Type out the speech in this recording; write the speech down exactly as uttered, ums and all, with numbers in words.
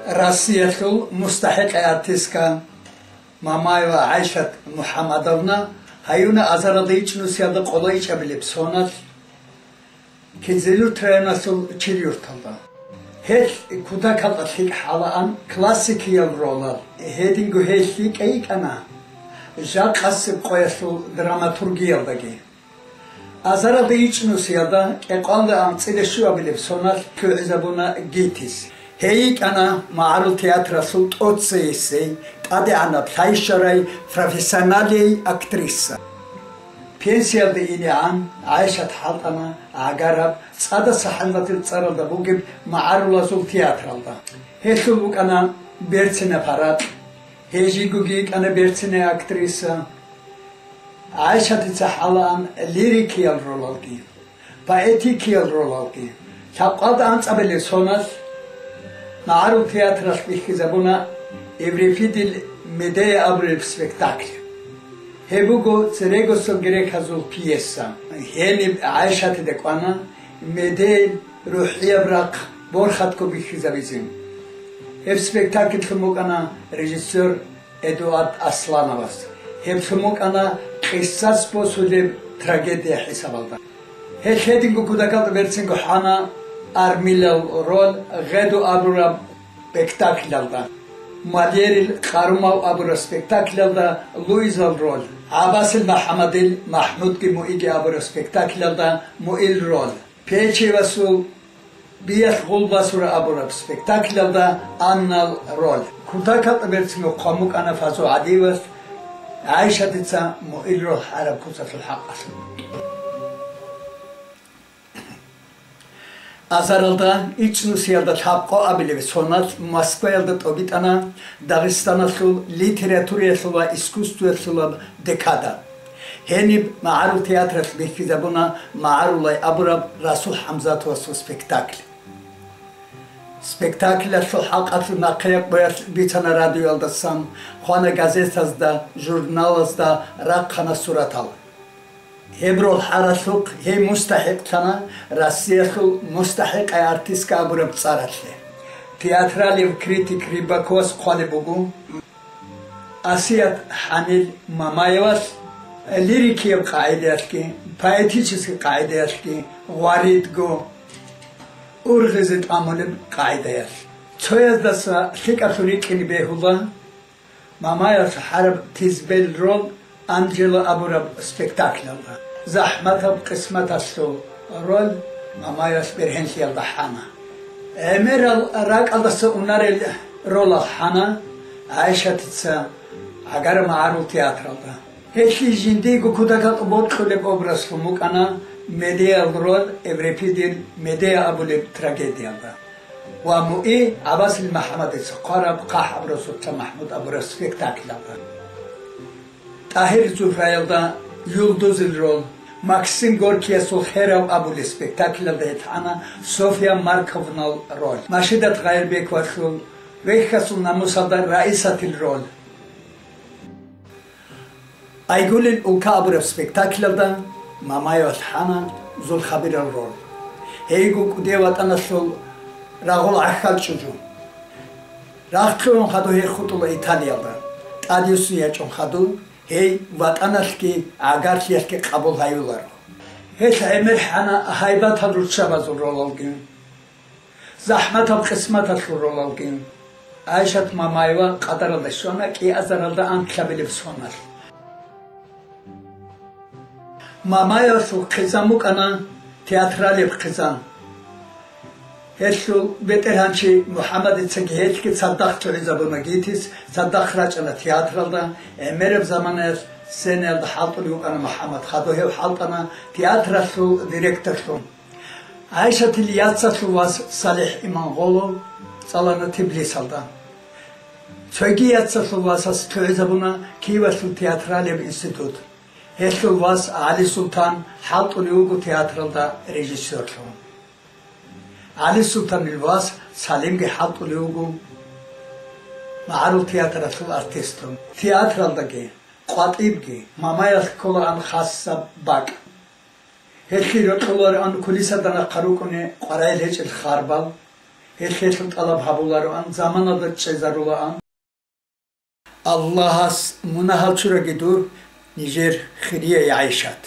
Россиялъул мустахӀикъа артистка Мамаева ГӀайшат МухӀаммадовна гьаюна азаралда ичӀнусиялда къоло ичӀабилеб соналъ Кизилюрт районалъул Чирюрталда. Гьелъ кутакалда лъикӀ хӀалаан классикиял ролал, гьединго гьей лъикӀай йикӀана жакъасеб къоялъул драматургиялдаги. Азаралда ичӀнусиялда кӀикъоялда анцӀила щуабилеб соналъ лъугӀизабуна ГИТИС. Гьей йикӀана магӀарул театралъул тӀоцесей, тӀадегӀанаб лъай щварай, профессионалей актриса. Пенсиялде инегӀан ГӀайшат хӀалтӀана гӀагараб цӀадаса хӀалбатил цӀаралда бугеб магӀарулазул театралда. Гьелъул букӀана берцинаб гьаракь, гьей жийгоги йикӀана берцинай актриса. ГӀайшатица хӀалаан лирикиял ролалги, поэтикиял ролалги. Лъабкъалда анцӀабилеб соналъ магӀарул театралъ бихьизабуна Еврипидил Медея абулеб спектакль. Гьеб буго церегосул греказул пьеса. Гьениб ГӀайшатида кӀвана Медеял рухӀияб рахъ борхатго бихьизабизе. Гьеб спектакль лъун букӀана режиссер Эдуард Аслановас. Гьеб лъун букӀана къисас босулеб трагедия хӀисабалда. Гьелъ гьединго кутакалда берцинго хӀана Армилал роль Гъеду абураб спектакльалда, Мольерил Къарумав абураб спектакльалда Луизал роль, ГӀаббасил МухӀаммадил Махмудги Муиги абураб спектакльалда Муил роль. Печевасул Биялъ гъулбасура абураб спектакльалда Аннал роль. Кутакалда берцинго хъван букӀана Фазу ГӀадиевас ГӀайшатица Муил роль хӀараб куцалъул хӀакъалъулъ. Азаралда ичӀнусиялда лъабкъо абилеб соналъ Москваялда тӀобитӀана Дагъистаналъул литератураялъул ва искусствоялъулаб декада. Гьениб магӀарул театралъ бихьизабуна магӀарулай абураб Расул ХӀамзатовасул спектакль. Спектакльалъул хӀакъалъулъ нахъеяб къоялъ бицана радиоялдасан, хъвана газетазда, журналазда, рахъана суратал. Гьеб роль хӀаралъухъ гьей мустахӀикълъана Россиялъул мустахӀикъай артистка абураб цӀаралъе. Театралияб критик Рыбаковас хъвалеб буго, Асият хӀанил Мамаевалъ лирикияб къагӀидаялъги, поэтический къагӀидаялъги, гъваридго, ургъизе тӀамулеб къагӀидаялъ. Цояздаса лъикӀаблъун рикӀкӀине бегьула Мамаевалъ хӀараб Тизбел роль Анжела абураб спектакльалда. ЗахӀматаб къисматалъул роль Мамаевалъ бергьенлъиялда хӀана. ГӀемерал ракӀалдаса унарел ролал хӀана ГӀайшатица гӀагараб магӀарул театралда. Гьелъие жиндиего кутакалда бокьулеб образлъун букӀана Медеял роль Еврипидил Медея абулеб трагедиялда ва Муи ГӀаббасил МухӀаммадица хъвараб ХъахӀаб росулъа МахӀмуд абураб спектакльалда. ТӀагьир Зугьраялда Юлдузил роль, Максим Горькиясул Херав абулеб спектакльалда гьелъ хӀана Софья Марковнал роль, Машидат Гъайрбековалъул Вехьасул намусалда Раисатил роль. Айгулил улка абураб спектакльалда Мамаевалъ хӀана Зулхабирал роль. Гьейго кӀудияв ватӀаналъул рагъул гӀахьал чӀужу. Рахъ лъугӀун хадув гьей хутӀула Италиялда. ТӀадюссун ячӀун хадув гьей ватӀаналъги гӀагарлъиялъги къабул гьаюларо. Гьелъ гӀемер хӀана гьайбатал руччабазул ролалги, захӀматаб къисматалъул ролалги. ГӀайшат Мамаева къадаралда щвана кӀиазаралда анкьабилеб соналъ. Мамаевалъул хъизан букӀана театралияб хъизан. Гьелъул бетӀергьанчи МухӀаммадицаги гьелъги цадахъ лъугӀизабуна ГИТИС, цадахъ рачӀана театралда, гӀемераб заманаялъ сценаялда хӀалтӀулев вукӀана МухӀаммад, хадув гьев хӀалтӀана театралъул директорлъун. ГӀайшатил яцалъул вас СалихӀ Имангъолов цӀалана Тбилисалда. Цоги яцалъул васас лъугӀизабуна Киевалъул театралияб институт. Гьелъул вас ГӀалисултан хӀалтӀулев вуго театралда режиссёрлъун. ГӀалисултанил вас Салимги хӀалтӀулев вуго магӀарул театралъул артистлъун. Театралдаги, къватӀибги Мамаевалъ кколаан хасаб бакӀ. Гьелъие рокьулароан кулисада нахъа рукӀуне къваригӀел гьечӀел харбал, Гьелъелъун тӀалаб гьабулароан, заманалда чӀезарулаан. Аллагьас мунагьал чураги дур, нижер хирияй ГӀайшат.